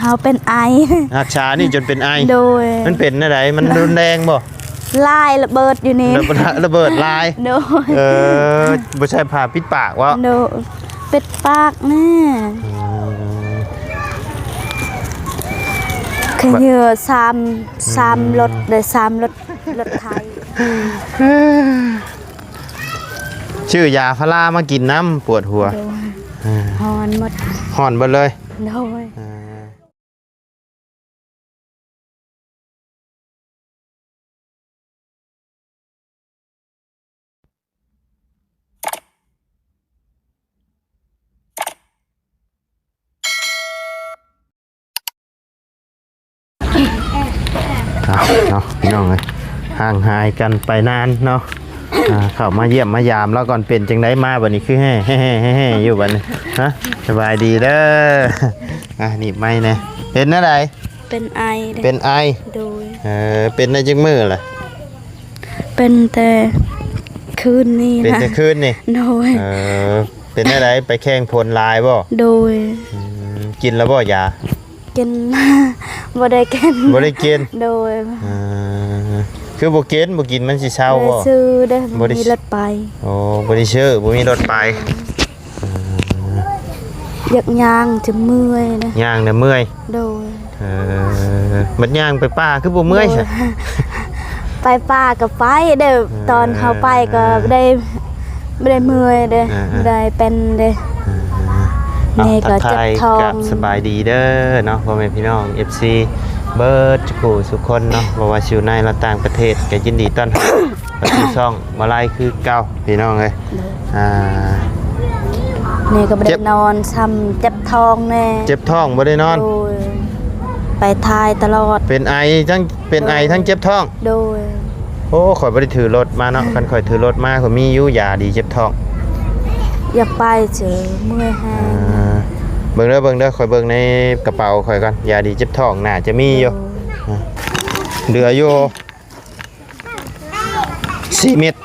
ເຮົາເປັນໄອ ຮັກສານີ້ຈົນເປັນໄອ. ໂດຍ. ມັນເປັນແນວໃດ? ມັນຮຸນແຮງບໍ່? ລາຍລະເບີດຢູ່ນີ້ ລະເບີດ ລະເບີດລາຍ. ໂດຍ. ເອີ ບໍ່ໃສ່ຜ້າປິດປາກເວາະ? ໂດຍ. ປິດປາກແນ່. ອືມ ຂະເຫຍື້ອສາມ ສາມ ອືມ ລົດເດ້ ສາມລົດ ລົດໄຖ. ຊື້ຢາພາລາມາກິນນຳ ປວດຫົວ. ໂດຍ. ເອີ ຮ້ອນໝົດ ຮ້ອນເບິດເລີຍ. ໂດຍ. ເອີ. ເອົາເນາະ ພີ່ນ້ອງເອີຍ ຫ່າງຫາຍກັນໄປນານເນາະ. ອ່າ ເຂົ້າມາຢ້ຽມມາຢາມລາວກ່ອນ. ເປັນຈັ່ງໃດມາບັດນີ້ ຄືແຮ່ໆໆໆຢູ່ບັດນີ້? ຮະ ສະບາຍດີເດີ. ອ່າ ໜີບໄມແດ່. ເປັນແນວໃດ? ເປັນໄອເດ້. ເປັນໄອ? ໂດຍ. ເອີ ເປັນໄດ້ຈັກມື້ລະ? ເປັນແຕ່ຄືນນີ້ນະ. ເປັນແຕ່ຄືນນີ້? ໂດຍ. ເອີ ເປັນແນວໃດ? ໄປແຂ່ງຝົນຫຼາຍບໍ່? ໂດຍ. ອືມ ກິນແລ້ວບໍ່ຢາ? ກິນ ບໍ່ໄດ້ກິນ. ບໍ່ໄດ້ກິນ? ໂດຍ. ເອີ ຄືບໍ່ກິນ? ບໍ່ກິນມັນຊິເຊົາບໍ່? ບໍ່ໄດ້ຊື້ເດ້ ບໍ່ໄດ້ ບໍ່ມີລົດໄປ. ໂອ້ ບໍ່ໄດ້ຊື້ ບໍ່ມີລົດໄປ. ເອີ ຢາກຍ່າງຈະເມື່ອຍເດ້. ຍ່າງນະເມື່ອຍ? ໂດຍ. ເອີ ບັດຍ່າງໄປປ່າຄືບໍ່ເມື່ອຍຊະ? ໂດຍ. ໄປປ່າກໍໄປເດ້. ເອີ ຕອນເຮົາໄປກໍ ເອີ ບໍ່ໄດ້ ບໍ່ໄດ້ເມື່ອຍເດ້. ເອີໆ ບໍ່ໄດ້ເປັນເດ້. ເອີ ນີ້ກໍເຈັບທ້ອງ. ທັກທາຍກັບສະບາຍດີເດີເນາະ ພໍ່ແມ່ພີ່ນ້ອງ ເອັຟຊີ ເບິດທຸກຜູ້ທຸກຄົນເນາະ ບໍ່ວ່າຊິຢູ່ໃນ ແລະ ຕ່າງປະເທດ ກໍຍິນດີຕ້ອນຮັບເຂົ້າສູ່ຊ່ອງ ບໍ່ໄລຄືເກົ່າ ພີ່ນ້ອງເອີຍ. ໂດຍ. ອ່າ ນີ້ກໍບໍ່ໄດ້ນອນຊ້ຳ ເຈັບທ້ອງແດ່. ເຈັບທ້ອງ ບໍ່ໄດ້ນອນ? ໂດຍ. ໄປຖ່າຍຕະຫຼອດ. ເປັນໄອ ທັງ ເປັນໄອ ໂດຍ ທັງເຈັບທ້ອງ? ໂດຍ. ໂອ້ ຂ້ອຍບໍ່ໄດ້ຖືລົດມາເນາະ. ຄັນຂ້ອຍຖືລົດມາ ຂ້ອຍມີຢູ່ຢາດີເຈັບທ້ອງ. ຢາກໄປເຈີ ເມື່ອຍແຮງ. ອ່າ ເບິ່ງເດີ ເບິ່ງເດີ ຂ້ອຍເບິ່ງໃນກະເປົາຂ້ອຍກ່ອນ. ຢາດີເຈັບທ້ອງໜ້າຈະມີຢູ່. ໂດຍ. ອ່າ ເຫຼືອຢູ່ ສີ່ເມັດ.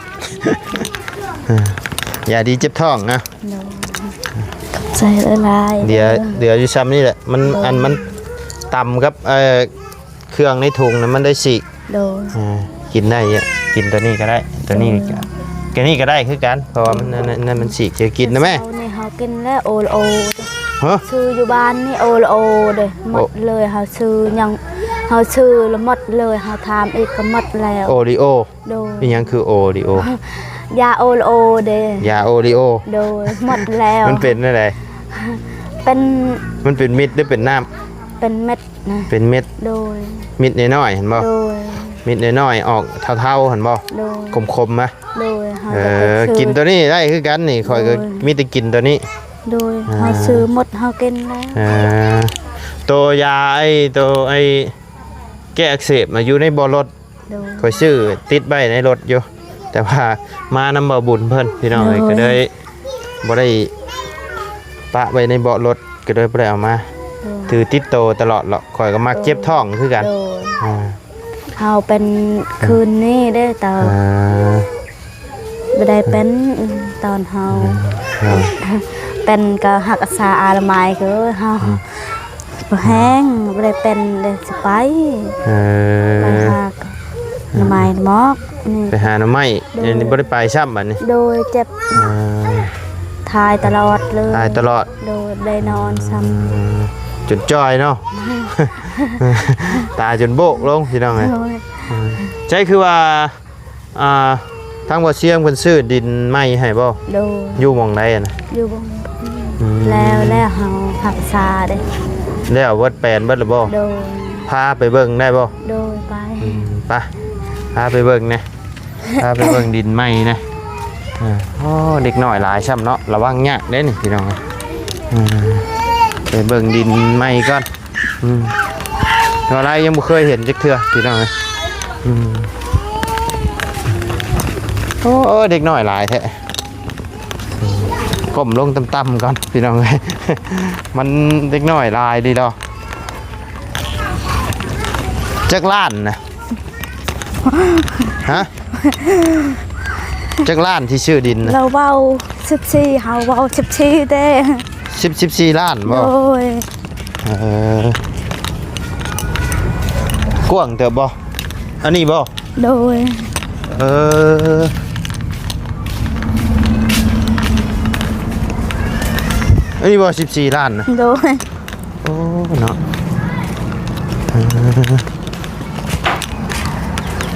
ຢາດີເຈັບທ້ອງນະ. ໂດຍ. ຂອບໃຈຫຼາຍໆ ເຫຼືອ ເຫຼືອຢູ່ຊ່ຳນີ້ແຫຼະ. ມັນ ໂດຍ ອັນມັນຕຳກັບ ເອີ ເຄື່ອງໃນຖົງນະ ມັນໄດ້ສີກ. ໂດຍ. ເອີ ກິນໄດ້ຢູ່ ກິນຕົວນີ້ກໍໄດ້ ຕົວນີ້ ໂດຍ ກໍ ຕົວນີ້ກໍໄດ້ຄືກັນ ເພາະວ່າມັນ ໂດຍ ນັ້ນ ນັ້ນມັນສີກ. ຈະກິນນະແມ່? ເຊົ້ານີ້ເຮົາກິນແລ້ວໂອລະໂອ. ຮະ? ຊື້ຢູ່ບ້ານນີ້ໂອລະໂອເດ້ ໝົດເລີຍ. ໂອ ເຮົາຊື້ຫຍັງ ເຮົາຊື້ລະໝົດເລີຍ ເຮົາຖາມອີກກໍໝົດແລ້ວ. ໂອລິໂອ? ໂດຍ. ອີຫຍັງຄືໂອລິໂອ? ຢາໂອລະໂອເດ້. ຢາໂອລິໂອ? ໂດຍ. ໝົດແລ້ວ. ມັນເປັນແນວໃດ? ເປັນ ມັນເປັນເມັດຫຼືເປັນນ້ຳ? ເປັນເມັດນະ. ເປັນເມັດ? ໂດຍ. ເມັດນ້ອຍໆ ຫັ້ນບໍ່? ໂດຍ. ເມັດນ້ອຍໆ ອອກເທົາໆ ຫັ້ນບໍ່? ໂດຍ. ຂົມໆ ນະ? ໂດຍ. ເຮົາ ເອີ ຈະໄປຊື້ ກິນຕົວນີ້ໄດ້ຄືກັນນີ້ ຂ້ອຍກໍ ໂດຍ ມີແຕ່ກິນຕົວນີ້. ໂດຍ. ອ່າ ເຮົາຊື້ໝົດເຮົາກິນແລ້ວ. ເອີ ໂຕຢາໄອ້ ໂຕໄອ້ແກ້ອັກເສບນະ ຢູ່ໃນເບາະລົດ. ໂດຍ. ຂ້ອຍຊື້ຕິດໄວ້ໃນລົດຢູ່ ແຕ່ວ່າມານຳບ່າວບຸນເພິ່ນ ພີ່ນ້ອງເອີຍ. ໂດຍ. ກໍເລີຍບໍ່ໄດ້ປະໄວ້ໃນເບາະລົດ ກໍເລີຍບໍ່ໄດ້ເອົາມາ. ໂດຍ. ຖືຕິດໂຕຕະຫຼອດເລາະ ຂ້ອຍກໍມັກເຈັບ ໂດຍ ທ້ອງຄືກັນ. ໂດຍ. ອ່າ ເຮົາເປັນ ອ່າ ຄືນນີ້ເດ້ ຕາ ອ່າ ບໍ່ໄດ້ເປັນຕອນເຮົາ ອືມ ເປັນກໍຮັກສາອະນາໄມຄືເຮົາ ອືມ ບໍ່ແຮງ ອືມ ບໍ່ໄດ້ເປັນເດ້ ຊິໄປ ເອີ ໄປຫາໜໍ່ໄມ້ໝອກນີ້ ໄປຫາໜໍ່ໄມ້ ໂດຍ ອັນນີ້ບໍ່ໄດ້ໄປຊ້ຳບັດນີ້ ໂດຍ ເຈັບ ເອີ ຖ່າຍຕະຫຼອດເລີຍ ຖ່າຍຕະຫຼອດ ໂດຍ ບໍ່ໄດ້ນອນຊ້ຳ ອືມ ຈົນຈ່ອຍເນາະ ຕາຈົນໂບກລົງ ພີ່ນ້ອງເອີຍ ໂດຍ ເອີ ໃຈຄືວ່າ ອ່າ ທາງບໍ່ຊຽງເພິ່ນຊື້ດິນໃໝ່ໃຫ້ບໍ່? ໂດຍ ຢູ່ໝ່ອງໃດຫັ້ນນະ? ຢູ່ໝ່ອງ ອືມ ແລ້ວ ແລ້ວເຮົາຮັກສາເດ້ ແລ້ວເບິດແປນເບິດແລ້ວບໍ່? ໂດຍ ພາໄປເບິ່ງໄດ້ບໍ່? ໂດຍ ໄປ ອືມ ໄປ ພາໄປເບິ່ງແດ່ ພາໄປເບິ່ງດິນໃໝ່ແດ່ ເອີ ໂອ້ ເດັກນ້ອຍຫຼາຍຊ້ຳເນາະ ລະວັງຍາກເດ້ນີ້ ພີ່ນ້ອງ ອືມ ໄປເບິ່ງດິນໃໝ່ກ່ອນ. ອືມ ເທົ່າໃດຍັງບໍ່ເຄີຍເຫັນຈັກເທື່ອ ພີ່ນ້ອງເອີຍ ອືມ ໂອ້ ເດັກນ້ອຍຫຼາຍແທ້ ກົ້ມລົງຕ່ຳໆກ່ອນ ພີ່ນ້ອງເອີຍ ມັນເດັກນ້ອຍຫຼາຍດີດອກ ຈັກລ້ານນະ? ຮະ? ຈັກລ້ານທີ່ຊື້ດິນນະ? ລາວເວົ້າສິບສີ່ ເຮົາເວົ້າສິບສີ່ເດ້ ສິບ ສິບສີ່ລ້ານບໍ່? ໂດຍ ເອີ ກວ້າງເຕີບບໍ່? ອັນນີ້ບໍ່? ໂດຍ. ເອີ ອັນນີ້ບໍ່ ສິບສີ່ລ້ານນະ? ໂດຍ. ໂອ້ ເນາະ ເອີ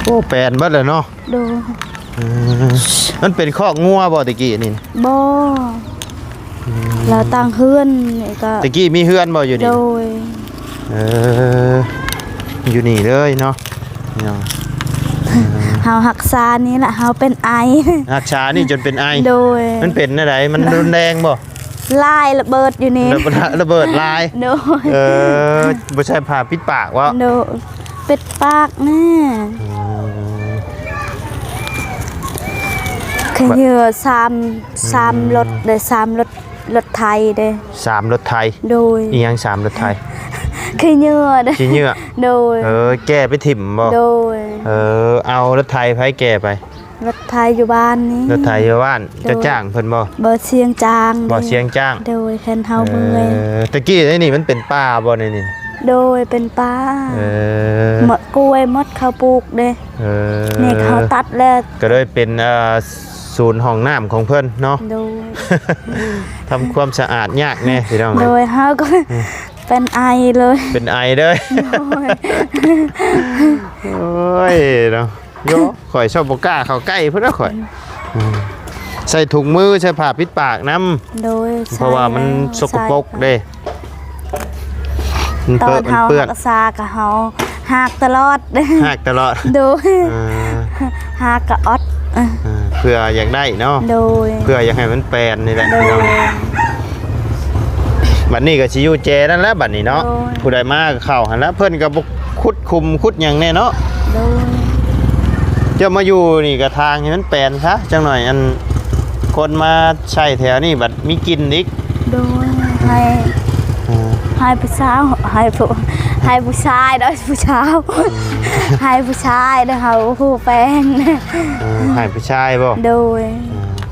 ໂອ້ ແປນເບິດແລ້ວເນາະ? ໂດຍ. ເອີ ມັນເປັນຄອກງົວບໍ່ແຕ່ກີ້ນີ້? ບໍ່. ອືມ ລາວຕັ້ງເຮືອນນີ້ກໍ ແຕ່ກີ້ມີເຮືອນບໍ່ຢູ່ນີ້? ໂດຍ. ເອີ ຢູ່ນີ້ເລີຍເນາະ ເນາະ. ເອີ ເຮົາຮັກສານີ້ລະ ເຮົາເປັນໄອ ຮັກສານີ້ຈົນເປັນໄອ. ໂດຍ. ມັນເປັນແນວໃດ? ມັນຮຸນແຮງບໍ່? ຫຼາຍລະເບີດຢູ່ນີ້ ລະເບີດຫຼາຍ. ໂດຍ. ເອີ ບໍ່ໃສ່ຜ້າປິດປາກບໍ່? ໂດຍ. ປິດປາກແນ່. ອືມ ຂີ້ເຫຍື້ອສາມ ສາມ ອືມ ລົດເດ້ ສາມລົດ ລົດໄຖເດ້ ສາມລົດໄຖ. ໂດຍ. ອີຫຍັງສາມລົດໄຖ? ຂີ້ເຫຍື້ອເດ້ ຂີ້ເຫຍື້ອ. ໂດຍ. ເອີ ແກ່ໄປຖິ້ມບໍ່? ໂດຍ. ເອີ ເອົາລົດໄຖໃຜແກ່ໄປ? ລົດໄຖຢູ່ບ້ານນີ້ ລົດໄຖຢູ່ບ້ານ. ໂດຍ. ເຈົ້າຈ້າງເພິ່ນບໍ່? ບໍ່ ສຽງຈ້າງ. ບໍ່ ເດ້ ສຽງຈ້າງ. ໂດຍ. ຄັນເຮົາເມື່ອຍ. ເອີ ແຕ່ກີ້ໃນນີ້ມັນເປັນປ່າບໍ່ໃນນີ້? ໂດຍ ເປັນປ່າ. ເອີ ໝົດກ້ວຍໝົດເຂົາປູກເດ້. ເອີ ນີ້ເຂົາຕັດແລ້ວ ກໍເລີຍເປັນ ເອີ ສູນຫ້ອງນ້ຳຂອງເພິ່ນເນາະ. ໂດຍ. ທຳຄວາມສະອາດຍາກແດ່ພີ່ນ້ອງ. ໂດຍ. ເຮົາກໍ ອືມ ເປັນໄອເລີຍ ເປັນໄອເລີຍ. ໂດຍ. ໂອ້ຍເນາະ ໂຍ ຂ້ອຍຊອບບໍ່ກ້າເຂົ້າໃກ້ພຸ້ນນະຂ້ອຍ. ອືມ ອືມ ໃສ່ຖົງມື ໃສ່ຜ້າປິດປາກນຳ. ໂດຍ. ເພາະວ່າມັນສົກກະປົກເດ້ ມັນເປີະ ມັນເປື້ອນ. ຕອນເຮົາຮັກສາກໍເຮົາຫາກຕະຫຼອດ ຫາກຕະຫຼອດ. ໂດຍ. ອ່າ ຫາກກະອອດ ອ່າ ເພື່ອຢາກໄດ້ເນາະ. ໂດຍ. ເພື່ອຢາກໃຫ້ມັນແປນນີ້ແຫຼະ. ໂດຍ. ພີ່ນ້ອງ ບັດນີ້ກໍຊິຢູ່ແຈນັ້ນແຫຼະບັດນີ້ເນາະ. ໂດຍ. ຜູ້ໃດມາກໍເຂົ້າຫັ້ນລະ ເພິ່ນກໍບໍ່ຂຸດຂຸມຂຸດຫຍັງແນ່ເນາະ. ໂດຍ. ເຈົ້າມາຢູ່ນີ້ກໍທາງໃຫ້ມັນແປນຊະ ຈັກໜ້ອຍອັນຄົນມາໃຊ້ແຖວນີ້ບັດມີກິ່ນອີກ. ໂດຍ. ໃຫ້ ເອີ ໃຫ້ຜູ້ສາວ ໃຫ້ຜູ້ ໃຫ້ຜູ້ຊາຍເດີ ຜູ້ສາວ ອືມ ໃຫ້ຜູ້ຊາຍເດີ ເຮົາຜູ້ແປງ. ເອີ ໃຫ້ຜູ້ຊາຍບໍ່? ໂດຍ. ເອີ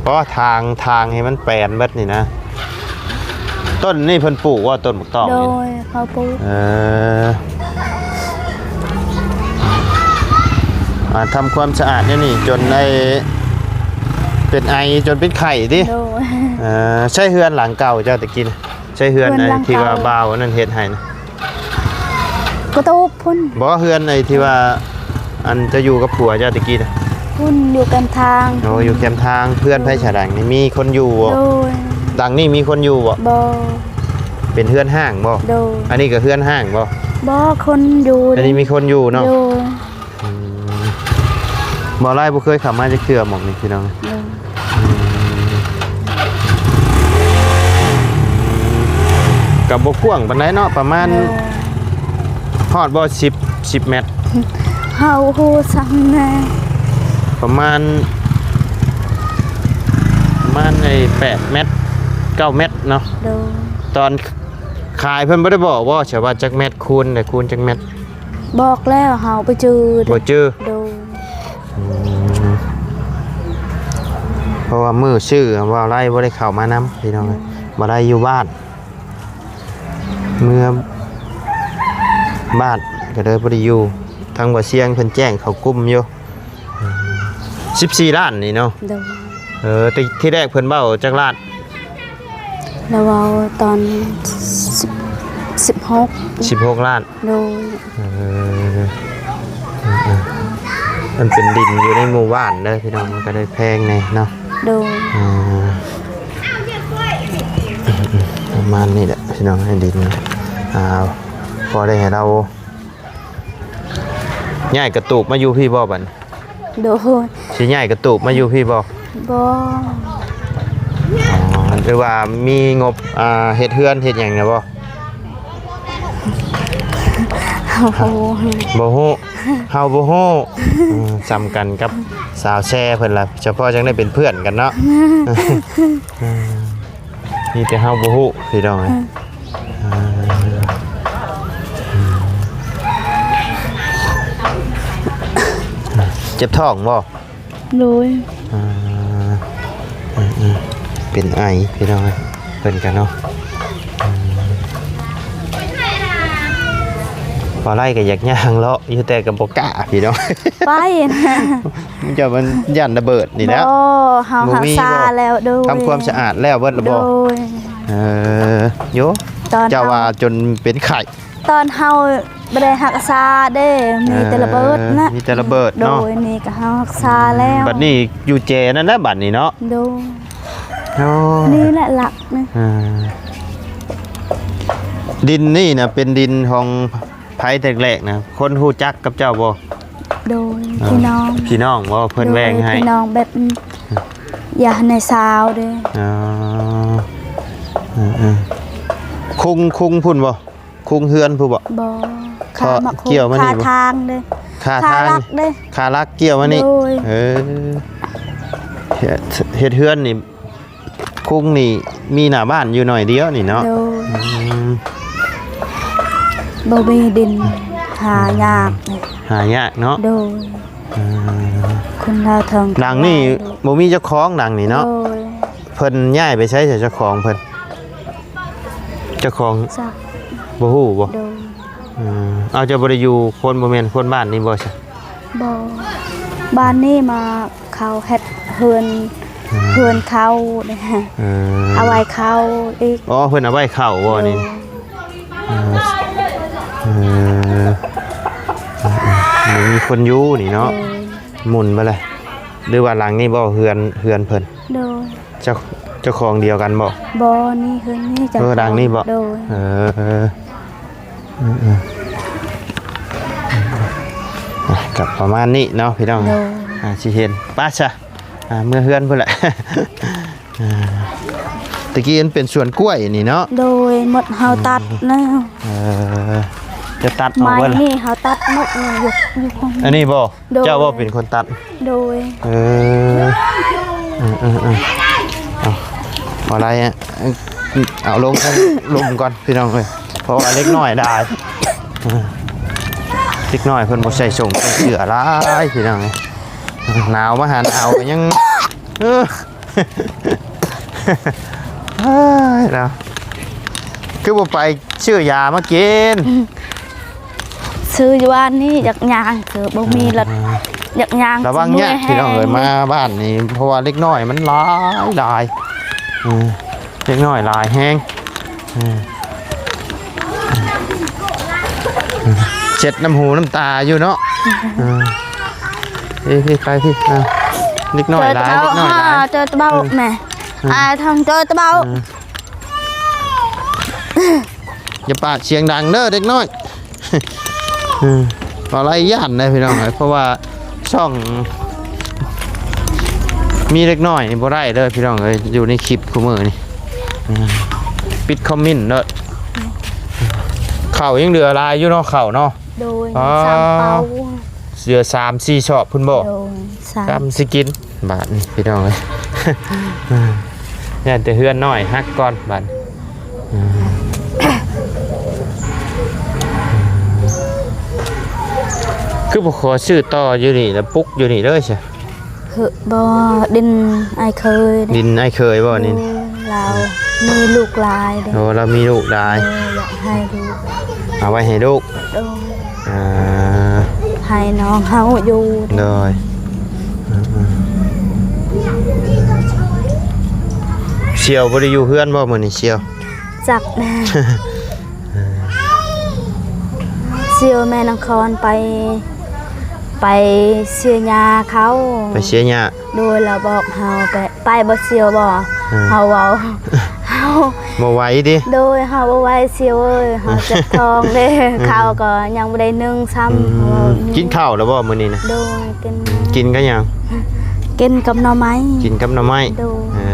ເພາະວ່າທາງ ທາງໃຫ້ມັນແປນເບິດນີ້ນະ. ຕົ້ນນີ້ເພິ່ນປູກວ່າຕົ້ນໝາກຕອກນີ້? ໂດຍ ເຂົາປູກ. ເອີ ອ່າ ທຳຄວາມສະອາດແນວນີ້ຈົນໄດ້ເປັນໄອ ຈົນເປັນໄຂ້ຕິ? ໂດຍ. ເອີ ໃຊ້ເຮືອນຫຼັງເກົ່າເຈົ້າແຕ່ກີ້ນະ? ໃຊ້ເຮືອນ ເຮືອນຫຼັງເກົ່າ ທີ່ວ່າບ່າວອັນນັ້ນເຮັດໃຫ້ນະ? ກະຕູບພຸ້ນ. ບໍ່ ເຮືອນໄອ້ທີ່ວ່າ ອັນເຈົ້າຢູ່ກັບຜົວເຈົ້າແຕ່ກີ້ນະ? ພຸ້ນ ຢູ່ແຄມທາງ. ໂອ້ ຢູ່ແຄມທາງ. ເຮືອນໃຜສະຫຼັງນີ້ ມີຄົນຢູ່ບໍ່? ໂດຍ. ຫຼັງນີ້ມີຄົນຢູ່ບໍ່? ບໍ່. ເປັນເຮືອນຮ້າງບໍ່? ໂດຍ. ອັນນີ້ກໍເຮືອນຮ້າງບໍ່? ບໍ່ ຄົນຢູ່. ອັນນີ້ມີຄົນຢູ່ເນາະ? ໂດຍ. ອືມ ບໍ່ ລາວບໍ່ເຄີຍເຂົ້າມາຈັກເທື່ອໝ່ອງນີ້ພີ່ນ້ອງ. ໂດຍ. ອືມ ກໍບໍ່ກວ້າງປານໃດເນາະ ປະມານ ໂດຍ ຮອດບໍ່ ສິບ ສິບແມັດ? ເຮົາຮູ້ສ່ຳແນ່ ປະມານ ປະມານໄອ້ແປດແມັດ ເກົ້າແມັດເນາະ. ໂດຍ. ຕອນຂາຍເພິ່ນບໍ່ໄດ້ບອກບໍ່ ຊະວ່າຈັກແມັດ ຄູນ ແລະ ຄູນຈັກແມັດ? ບອກແລ້ວ ເຮົາບໍ່ຈື່ເດ້. ບໍ່ຈື່. ໂດຍ. ອືມ ເພາະວ່າມື້ຊື້ ບ່າວໄລບໍ່ໄດ້ເຂົ້າມານຳພີ່ນ້ອງ. ໂດຍ. ບ່າວໄລຢູ່ບ້ານ ເມືອບ້ານ ກໍເລີຍບໍ່ໄດ້ຢູ່. ທາງບ່າວຊຽງເພິ່ນແຈ້ງເຂົ້າກຸ່ມຢູ່. ອືມ ສິບສີ່ລ້ານນີ້ເນາະ? ໂດຍ. ເອີ ທີ່ ທີ່ແລກເພິ່ນເວົ້າຈັກລ້ານ? ລາວເວົ້າຕອນ ສິບ ສິບຫົກ ສິບຫົກລ້ານ. ໂດຍ. ເອີ ເອີ ເອີ ມັນເປັນດິນຢູ່ໃນໝູ່ບ້ານເດີພີ່ນ້ອງ ມັນກໍເລີຍແພງແດ່ເນາະ. ໂດຍ. ເອີ ປະມານນີ້ແຫຼະພີ່ນ້ອງ ໃນດິນ ອ່າ ພໍໄດ້ໃຫ້ລາວ ຍ້າຍກະຕູບມາຢູ່ພີ້ບໍ່ບັດນີ້? ໂດຍ. ຊິຍ້າຍກະຕູບມາຢູ່ພີ້ບໍ່? ບໍ່. ອໍ ຫຼືວ່າມີງົບ ອ່າ ເຮັດເຮືອນເຮັດຫຍັງນະບໍ່? ເຮົາບໍ່ຮູ້. ບໍ່ຮູ້. ເຮົາບໍ່ຮູ້. ອືມ ສ່ຳກັນກັບສາວແຊເພິ່ນລະ ສະເພາະຈັ່ງໄດ້ເປັນເພື່ອນກັນເນາະ. ມີແຕ່ເຮົາບໍ່ຮູ້ພີ່ນ້ອງເອີຍ. ເອີ ເຈັບທ້ອງບໍ່? ໂດຍ. ອ່າ ອືມໆ ເປັນໄອພີ່ນ້ອງເອີຍ ເພິ່ນກັນເນາະ. ອືມ ອໍ ບໍ່ໄດ້ກໍຢາກຍ່າງເລາະຢູ່ ແຕ່ກໍບໍ່ກ້າພີ່ນ້ອງ ໄປນະ ເຈົ້າມັນຢ້ານລະເບີດນີ້ແຫຼ້ວ. ບໍ່ ເຮົາຮັກສາແລ້ວ ໂດຍ ທຳຄວາມສະອາດແລ້ວເບິດແລ້ວບໍ່? ໂດຍ ເອີ ໂຍ ຕອນເຈົ້າວ່າ ເຮົາ ຈົນເປັນໄຂ້ ຕອນເຮົາບໍ່ໄດ້ຮັກສາເດ້ ມີແຕ່ລະເບີດນະ ເອີ ມີແຕ່ລະເບີດເນາະ. ໂດຍ ນີ້ກໍເຮົາຮັກສາແລ້ວ ບັດນີ້ຢູ່ແຈນັ້ນແຫຼະບັດນີ້ເນາະ. ໂດຍ ໂອ້ ນີ້ແຫຼະຫຼັກນະ. ເອີ ດິນນີ້ນະເປັນດິນຂອງໃຜແຕ່ແລກນະ? ຄົນຮູ້ຈັກກັບເຈົ້າບໍ່? ໂດຍ ເອີ ພີ່ນ້ອງ ພີ່ນ້ອງບໍ່? ເພິ່ນແບ່ງໃຫ້ ໂດຍ ພີ່ນ້ອງແບບ ອືມ ຢາກໃຫ້ຊາວເດ້. ອໍ ເອີໆ ຄຸງ ຄຸງພຸ້ນບໍ່? ຄຸງເຮືອນພຸ້ນບໍ່? ບໍ່ ຂ້າມາຄຸງ ຂ້າທາງເດ້ ຂ້າທາງ ຂ້າຫຼັກເດ້ ຂ້າຫຼັກກ່ຽວມານີ້. ໂດຍ ເອີ ເຮັດ ເຮັດເຮືອນນີ້ ຄຸງນີ້ມີໜ້າບ້ານຢູ່ໜ້ອຍດຽວນີ້ເນາະ. ໂດຍ ອືມ ບໍ່ມີດິນ ຫາຍາກ ຫາຍາກເນາະ. ໂດຍ ອືມ ຄົນລາວເຖິງ ຫຼັງນີ້ບໍ່ມີເຈົ້າຂອງຫຼັງນີ້ເນາະ. ໂດຍ ເພິ່ນຍ້າຍໄປໃສ ເຈົ້າຂອງເພິ່ນ? ເຈົ້າຂອງ ຈັກ ບໍ່ຮູ້ບໍ່? ໂດຍ ເອີ ເອົາ ເຈົ້າບໍ່ໄດ້ຢູ່ຄົນ ບໍ່ແມ່ນຄົນບ້ານນີ້ບໍ່ຊະ? ບໍ່ ບ້ານນີ້ມາເຂົາເຮັດເຮືອນ ອືມ ເຮືອນເຂົາເດ້. ເອີ ເອົາໄວ້ເຂົາອີກ. ອໍ ເພິ່ນເອົາໄວ້ເຂົາບໍ່ນີ້? ໂດຍ ເອີ ເອີ ບໍ່ມີຄົນຢູ່ນີ້ເນາະ. ໂດຍ ໝຸ່ນບໍ່ລະ ຫຼືວ່າຫຼັງນີ້ບໍ່ ເຮືອນ ເຮືອນເພິ່ນ? ໂດຍ ເຈົ້າ ເຈົ້າຂອງດຽວກັນບໍ່? ບໍ່ ນີ້ເຮືອນນີ້ເຈົ້າ ເອີ ຫຼັງນີ້ບໍ່? ໂດຍ ເອີ ເອີ ເອີ ກໍປະມານນີ້ເນາະພີ່ນ້ອງ. ໂດຍ ອ່າ ຊິເຫັນ ໄປຊະ ອ່າ ເມືອເຮືອນພຸ້ນແຫຼະ. ອ່າ ຕະກີ້ມັນເປັນສວນກ້ວຍນີ້ເນາະ. ໂດຍ ໝົດເຮົາຕັດແລ້ວ. ເອີ ຈະຕັດອອກເບິດລະ ໄມ້ນີ້ເຮົາຕັດໝົດເລີຍ ຢູ່ ຢູ່ ອັນນີ້ບໍ່? ໂດຍ ເຈົ້າບໍ່ເປັນຄົນຕັດ? ໂດຍ ເອີ ເອີ ເອີ ເອີ ເອົາ ບໍ່ໄດ້ອະ ເອົາລົງ ລົງກ່ອນພີ່ນ້ອງເອີຍ ເພາະວ່າເດັກນ້ອຍຫຼາຍ ເດັກນ້ອຍເພິ່ນບໍ່ໃສ່ສົ້ງໃສ່ເສື້ອຫຼາຍພີ່ນ້ອງເອີຍ ໜາວມາຫາໜາວກໍຍັງ ເອີ ເອີຍເນາະ ຄືບໍ່ໄປຊື້ຢາມາກິນ? ຊື້ຢູ່ບ້ານນີ້ ຢາກຍ່າງ ຄືບໍ່ມີລົດ ອ່າ ຢາກຍ່າງ ລະວັງຍາກພີ່ນ້ອງເອີຍ ມາບ້ານນີ້ ເພາະວ່າເດັກນ້ອຍມັນຫຼາຍຫຼາຍ ເອີ ເດັກນ້ອຍຫຼາຍແຮງ ເອີ ເຊັດນ້ຳຫູນ້ຳຕາຢູ່ເນາະ ເອີ ເອີ ໄປພີ່ ອ່າ ເດັກນ້ອຍຫຼາຍ ເດັກນ້ອຍຫຼາຍ ເຈີຕະເບົາ ເອີ ແມ່ ເອີ ອາຍທາງເຈີຕະເບົາ ເອີ ຢ່າປາກສຽງດັງເດີເດັກນ້ອຍ ເອີ ບໍ່ໄດ້ຢ້ານເດີພີ່ນ້ອງເອີຍ ເພາະວ່າຊ່ອງມີເດັກນ້ອຍນີ້ບໍ່ໄດ້ເດີພີ່ນ້ອງເອີຍ ຢູ່ໃນຄລິບຄູ່ມື້ນີ້ ເອີ ປິດຄອມເມັນເດີ ເຂົ້າຍັງເຫຼືອຫຼາຍຢູ່ເນາະ ເຂົ້າເນາະ ໂດຍ ອໍ ສາມເປົາ ເຫຼືອສາມສີ່ຊອບພຸ້ນບໍ່? ໂດຍ ສາມ ຊ້ຳຊິກິນ ບາດນີ້ພີ່ນ້ອງເອີຍ ຢ້ານແຕ່ເຮືອນນ້ອຍຫັກກ່ອນບາດ ຄືບໍ່ຂໍຊື້ຕໍ່ຢູ່ນີ້ລະປຸກຢູ່ນີ້ເລີຍຊະ? ເຮີ ບໍ່ ດິນອ້າຍເຂີຍ ດິນອ້າຍເຂີຍບໍ່ນີ້? ໂດຍ ລາວມີລູກຫຼາຍເດ້ ໂອ້ ລາວມີລູກຫຼາຍ ໂດຍ ຢາກໃຫ້ລູກ ເອົາໄວ້ໃຫ້ລູກ ໂດຍ ອ່າ ໃຫ້ນ້ອງເຮົາຢູ່ ໂດຍ ສ່ຽວບໍ່ໄດ້ຢູ່ເຮືອນບໍ່ມື້ນີ້ສ່ຽວ? ຈັກແນ່ ສ່ຽວແມ່ນາຄອນໄປ ໄປເສຍຫຍ້າເຂົາ ໄປເສຍຫຍ້າ ໂດຍ ລາວບອກເຮົາໄປ ໄປບໍ່ສ່ຽວບໍ່? ເອີ ເຮົາເວົ້າ ເຮົາບໍ່ໄຫວຕິ ໂດຍ ເຮົາບໍ່ໄຫວສ່ຽວເອີຍ ເຮົາເຈັບທ້ອງເດ້ ເອີ ເຂົ້າກໍຍັງບໍ່ໄດ້ໜຶ້ງຊ້ຳ ອືມ ເຮົາ ກິນເຂົ້າແລ້ວບໍ່ມື້ນີ້ນະ? ໂດຍ ກິນ ກິນກັບຫຍັງ? ກິນກັບໜໍ່ໄມ້ ກິນກັບໜໍ່ໄມ້ ໂດຍ ເອີ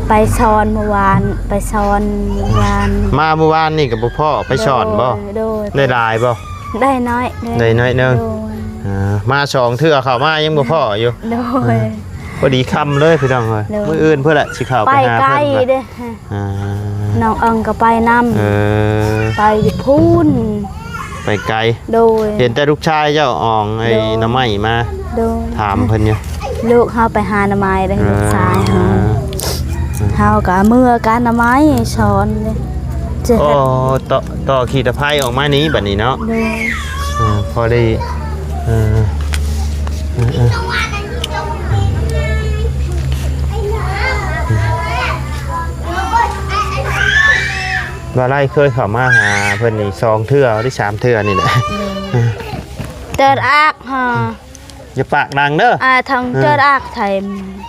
ໄປສອນມື້ວານ ໄປສອນມື້ວານ ມາມື້ວານນີ້ກໍບໍ່ພໍ້ ໄປສອນບໍ່? ໂດຍ ໂດຍ ໄດ້ຫຼາຍບໍ່? ໄດ້ໜ້ອຍ ໄດ້ໜ້ອຍໜຶ່ງ ໂດຍ ອ່າ ມາສອງເທື່ອ ເຂົ້າມາຍັງບໍ່ພໍ້ຢູ່ ໂດຍ ພໍດີຄ່ຳເລີຍພີ່ນ້ອງເອີຍ ໂດຍ ມື້ອື່ນພຸ້ນແຫຼະຊິເຂົ້າໄປຫາເພິ່ນ ໄປໄກເດ້ ອ່າ ນ້ອງເອິງກໍໄປນຳ ເອີ ໄປຢູ່ພຸ້ນ ໄປໄກ ໂດຍ ເຫັນແຕ່ລູກຊາຍເຈົ້າອອງໄອ້ ໂດຍ ໜໍ່ໄມ້ມາ ໂດຍ ຖາມເພິ່ນຢູ່ ລູກເຮົາໄປຫາໜໍ່ໄມ້ເດ້ ເອີ ລູກຊາຍເຮົາ ເຮົາກໍເມືອກັບໜໍ່ໄມ້ສອນເດ້ ຈະ ອໍ ເຮັດ ຕໍ່ ຕໍ່ຂີ້ຕະໄພອອກມານີ້ບັດນີ້ເນາະ ໂດຍ ເອີ ພໍໄດ້ ເອີ ເອີ ເອີ ວ່າໄລເຄີຍເຂົ້າມາຫາເພິ່ນນີ້ສອງເທື່ອ ຫຼື ສາມເທື່ອນີ້ແຫຼະ ໂດຍ ເອີ ເຕີດອາກຮະ ຢ່າປາກດັງເດີ ອາ ທາງ ເອີ ເຈີດອາກໄທ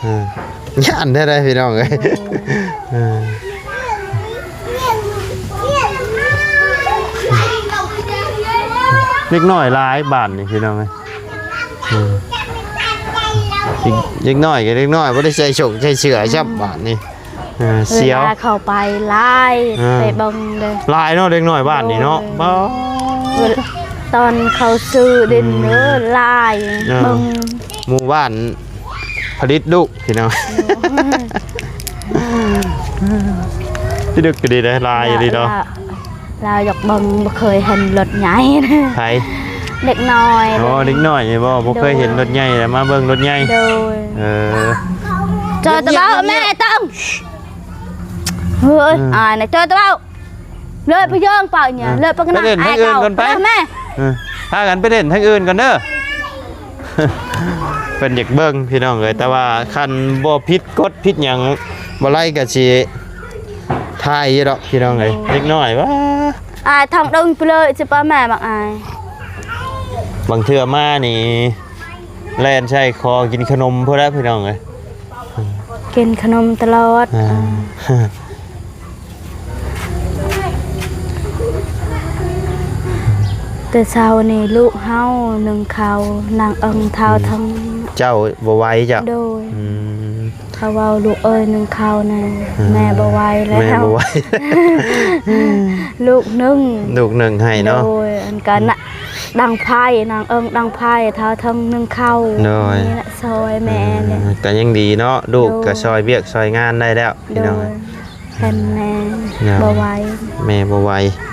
ເອີ ຢ້ານແທ້ໃດພີ່ນ້ອງເອີຍ ເອີ ເດັກນ້ອຍຫຼາຍບ້ານນີ້ພີ່ນ້ອງເອີຍ ເອີ ເດັກ ເດັກນ້ອຍກໍເດັກນ້ອຍ ບໍ່ໄດ້ໃສ່ສົ້ງໃສ່ເສື້ອຊ້ຳ ອືມ ບ້ານນີ້ ເອີ ສຽວ ເວລາເຂົ້າໄປຫຼາຍ ເອີ ໄປເບິ່ງເດີ ຫຼາຍເນາະ ເດັກນ້ອຍບ້ານນີ້ເນາະ ໂອ້ຍ ບໍ່ ເວລາຕອນເຂົາຊື້ດິນ ອືມ ເດີ ຫຼາຍ ເອີ ເບິ່ງ ໝູ່ບ້ານຜະລິດລູກພີ່ນ້ອງ ໂອ້ຍ ທີ່ດຶກກໍດີເດ້ ຫຼາຍອີ່ຫຼີເນາະ ລາວ ລາວຢາກເບິ່ງ ບໍ່ເຄີຍເຫັນລົດໃຫຍ່ ໃຜ? ເດັກນ້ອຍ ອໍ ເດັກນ້ອຍນີ້ບໍ່ ບໍ່ເຄີຍເຫັນ ໂດຍ ລົດໃຫຍ່ ແລ້ວມາເບິ່ງລົດໃຫຍ່ ໂດຍ ເອີ ຈອດຕະເບົາແມ່ຕ້ອງ ເຮີ້ຍ ອືມ ອາຍນະ ຈອດຕະເບົາ ເລີຍພະເຢິງເປົ່າເນຍ ເອີ ເລີຍປະກະນະ ໄປຫຼິ້ນທາງອື່ນກ່ອນໄປ ແມ່ ເອີ ພາກັນໄປຫຼິ້ນທາງອື່ນກ່ອນເດີ ເພິ່ນຢາກເບິ່ງພີ່ນ້ອງເອີຍ ແຕ່ວ່າຄັນບໍ່ຜິດກົດຜິດຫຍັງ ບໍ່ໄລກໍຊິຖ່າຍຢູ່ດອກພີ່ນ້ອງເອີຍ ໂດຍ ເດັກນ້ອຍຫວາ ອາຍທາງດຶງໄປເລີຍ ຊິປະແມ່ບັກອາຍ ບາງເທື່ອມານີ້ ແລ່ນໃສ່ຂໍກິນຂະໜົມພຸ້ນແຫຼະພີ່ນ້ອງເອີຍ ກິນຂະໜົມຕະຫຼອດ ອາ ອາ ແຕ່ເຊົ້ານີ້ລູກເຮົາໜຶ້ງເຂົ້າ ນາງເອິງທ້າວ ອືມ ທັງ ເຈົ້າບໍ່ໄຫວເຈົ້າ ໂດຍ ອືມ ເຂົາເວົ້າ ລູກເອີຍ ໜຶ້ງເຂົ້າແນ່ ອືມ ແມ່ບໍ່ໄຫວແລ້ວ ແມ່ບໍ່ໄຫວ ລູກໜຶ້ງ ລູກໜຶ້ງໃຫ້ເນາະ ໂດຍ ອັນກະ ອືມ ນະ ດັງໄຟ ນາງເອິງດັງໄຟ ທ້າວເທິງໜຶ້ງເຂົ້າ ໂດຍ ນີ້ລະຊ່ອຍແມ່ ເອີ ນີ້ ກໍຍັງດີເນາະ ລູກ ໂດຍ ກໍຊ່ອຍວຽກຊ່ອຍງານໄດ້ແລ້ວ ໂດຍ ພີ່ນ້ອງ ແມ່ນແມ່ ໂດຍ ບໍ່ໄຫວ ແມ່ບໍ່ໄຫວ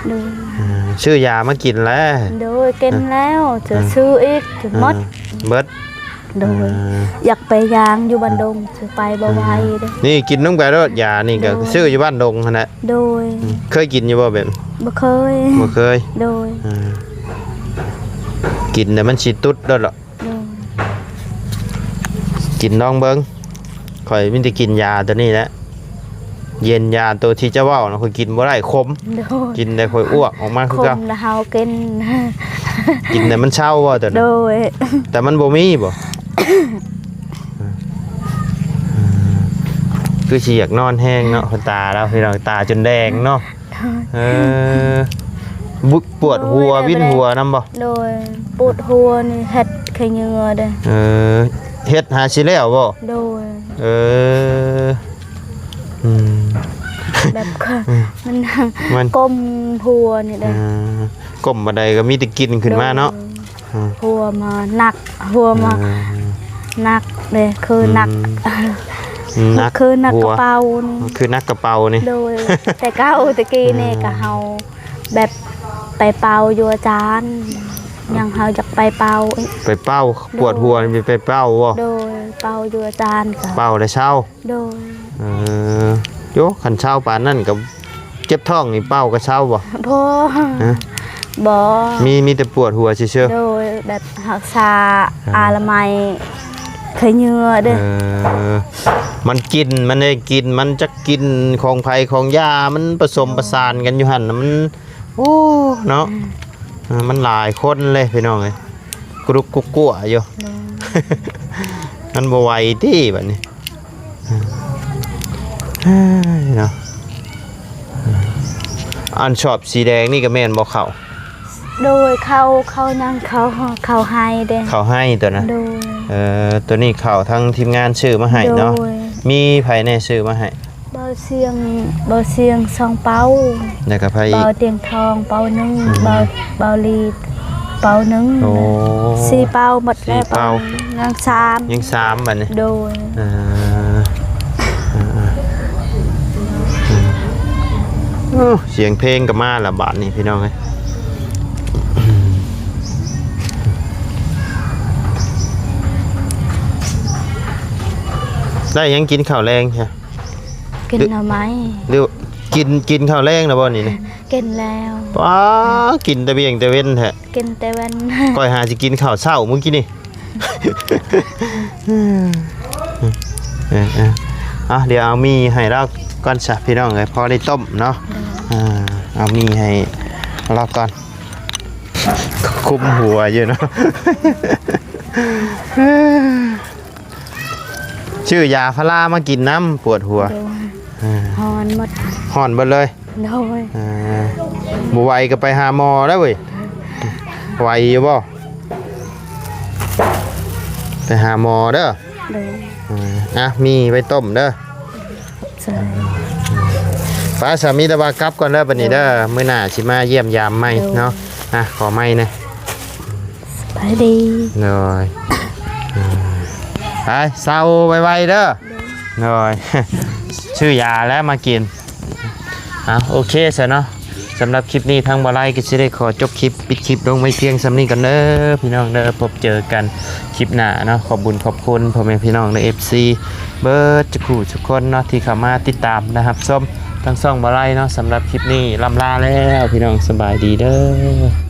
ໂດຍ ເອີ ຊື້ຢາມາກິນແລ້ວ ໂດຍ ກິນແລ້ວ ຈະ ເອີ ຊື້ອີກ ຈົນໝົດ ເອີ ເບິດ ໂດຍ ອ່າ ຢາກໄປຍ່າງຢູ່ບ້ານດົງ ຊິໄປບໍ່ໄຫວເດ້ ນີ້ກິນນຳກັນໂລດ ຢານີ້ກໍ ໂດຍ ຊື້ຢູ່ບ້ານດົງຫັ້ນແຫຼະ ໂດຍ ອືມ ເຄີຍກິນຢູ່ບໍ່ແບບ ບໍ່ເຄີຍ ບໍ່ເຄີຍ ໂດຍ ອ່າ ກິນແລ້ວມັນຊິຕຸດໂລດເນາະ ໂດຍ ກິນລອງເບິ່ງ ຂ້ອຍມີແຕ່ກິນຢາໂຕນີ້ແຫຼະ ເຢັນຢາໂຕທີ່ເຈົ້າເວົ້ານະ ຂ້ອຍກິນບໍ່ໄດ້ ຂົມ ໂດຍ ກິນແລ້ວຂ້ອຍອ້ວກອອກມາຄືເກົ່າ ຂົມນະ ເຮົາກິນ ກິນແລ້ວມັນເຊົາບໍ່ໂຕນັ້ນ ໂດຍ ແຕ່ມັນບໍ່ມີບໍ່ ຄືຊິຢາກນອນແຮງເນາະ ຕາລາວ ພີ່ນ້ອງ ຕາຈົນແດງເນາະ ເອີ ບຸ ປວດຫົວ ໂດຍ ວິນຫົວນຳບໍ່ ໂດຍ ປວດຫົວນີ້ເຮັດໄຂ້ເຫຍື້ອເດ້ ເອີ ເຮັດຫາຊິແລ້ວບໍ່ ໂດຍ ເອີ ອືມ ແບບ ອືມ ມັນ ມັນ ກົ້ມຫົວນີ້ເດ້ ອ່າ ກົ້ມປານໃດກໍມີແຕ່ກິ່ນຂຶ້ນມາເນາະ ໂດຍ ອ່າ ຫົວມາໜັກ ຫົວມາ ອ່າ ໜັກເດ້ ຄື ອືມ ໜັກ ໜັກ ຄືໜັກ ຫົວ ກະເປົານີ້ ຄືໜັກກະເປົານີ້ ໂດຍ ແຕ່ເກົ່າແຕ່ກີ້ນີ້ ອ່າ ກະເຮົາແບບໄປເປົ່າຢູ່ອາຈານ ຍັງເຮົາຢາກໄປເປົ່າອີກ ໄປເປົ່າ ໂດຍ ປວດຫົວນີ້ໄປເປົ່າບໍ່ ໂດຍ ເປົ່າຢູ່ອາຈານກະ ເປົ່າແລ້ວເຊົາ ໂດຍ ເອີ ໂຢ ຄັນເຊົາປານນັ້ນກໍເຈັບທ້ອງນີ້ເປົ່າກໍເຊົາບໍ່ ບໍ່ ຮະ ບໍ່ ມີ ມີແຕ່ປວດຫົວຊື່ໆ ໂດຍ ແບບຮັກສາ ອ່າ ອະນາໄມໄຂ້ເຫຍື້ອເດ້ ເອີ ມັນກິ່ນ ມັນໄດ້ກິ່ນ ມັນຈັກກິ່ນຂອງໃຜຂອງຢາ ມັນປະສົມປະສານກັນຢູ່ຫັ້ນ ມັນ ໂອ້ ເນາະ ອືມ ເອີ ມັນຫຼາຍຄົນເລີຍພີ່ນ້ອງເອີຍ ກະດຸກກຸກກົວຢູ່ ໂດຍ ມັນບໍ່ໄຫວຕິບາດນີ້ ເອີຍເນາະ ອັນຊອບສີແດງນີ້ກໍແມ່ນບໍ່ເຂົ້າ ໂດຍ ເຂົ້າ ເຂົ້າຍັງ ເຂົ້າ ເຂົ້າໄຮ່ເດ້ ເຂົ້າໄຮ່ຕົວນະ ໂດຍ ເອີ ຕົວນີ້ເຂົ້າທາງທີມງານຊື້ມາໃຫ້ເນາະ ໂດຍ ມີໃຜແດ່ຊື້ມາໃຫ້ ເບົາຊຽງ ເບົາຊຽງສອງເປົາ ແລ້ວກໍໃຜອີກ ເບົາຕຽງທອງເປົາໜຶ່ງ ອືມ ເບົາ ເບົາລີເປົາໜຶ່ງ ໂອ້ ສີ່ເປົາໝົດແລ້ວ ສີ່ເປົາ ຍັງສາມ ຍັງສາມບາດນີ້ ໂດຍ ອ່າ ອ່າ ອ່າ ອືມ ໂອ້ ສຽງເພງກໍມາລະບາດນີ້ພີ່ນ້ອງເອີຍ ໄດ້ຫຍັງກິນເຂົ້າແລງ ກິນໜໍ່ໄມ້ ຫຼື ກິນ ກິນເຂົ້າແລງແລ້ວບໍ່ນີ້ນະ? ກິນແລ້ວ. ປ້າ ກິນແຕ່ບຽງແຕ່ເວັນແທ້. ກິນແຕ່ເວັນ. ຂ້ອຍຫາຊິກິນເຂົ້າເຊົ້າມື້ກີ້ນີ້. ເອີໆ ອ່ະ ດຽວເອົາໝີ່ໃຫ້ລາວກ່ອນຊະພີ່ນ້ອງເອີຍ ພໍໄດ້ຕົ້ມເນາະ. ໂດຍ. ອ່າ ເອົາໝີ່ໃຫ້ລາວກ່ອນ. ຄຸມຫົວຢູ່ເນາະ. ຊື້ຢາພາລາມາກິນນຳ ປວດຫົວ. ໂດຍ. ອ່າ ຮ້ອນໝົດ. ຮ້ອນເບິດເລີຍ. ໂດຍ. ອ່າ ບໍ່ໄຫວກໍໄປຫາໝໍເດີ້ເວີຍ. ໄຫວຢູ່ບໍ່? ໄປຫາໝໍເດີ້. ໂດຍ. ອ່າ ອ່ະ ມີໄວ້ຕົ້ມເດີ້. ໃຊ່. ໄປ ສາມີ ແຕ່ວ່າກັບກ່ອນເດີ້ບັດນີ້ເດີ້. ໂດຍ. ມື້ໜ້າຊິມາຢ້ຽມຢາມໃໝ່ເນາະ. ໂດຍ. ອ່ະ ຂໍໄມແດ່. ສະບາຍດີ. ໂດຍ. ອ່າ ໄປ ເຊົາໄວໆເດີ້. ໂດຍ. ໂດຍ. ຊື້ຢາແລ້ວມາກິນ. ອ່າ ໂອເຄຊະເນາະ. ສຳລັບຄລິບນີ້ທາງບໍ່ໄລກໍຊິໄດ້ຂໍຈົບຄລິບ ປິດຄລິບລົງໄວ້ພຽງສ່ຳນີ້ກ່ອນເດີພີ່ນ້ອງເດີ. ພົບເຈີກັນຄລິບໜ້າເນາະ. ຂອບບຸນຂອບຄຸນພໍ່ແມ່ພີ່ນ້ອງ ແລະ ເອັຟຊີ ເບິດທຸກຜູ້ທຸກຄົນເນາະ ທີ່ເຂົ້າມາຕິດຕາມ ແລະ ຮັບຊົມທາງຊ່ອງບໍ່ໄລເນາະ. ສຳລັບຄລິບນີ້ລ່ຳລາແລ້ວພີ່ນ້ອງ ສະບາຍດີເດີ.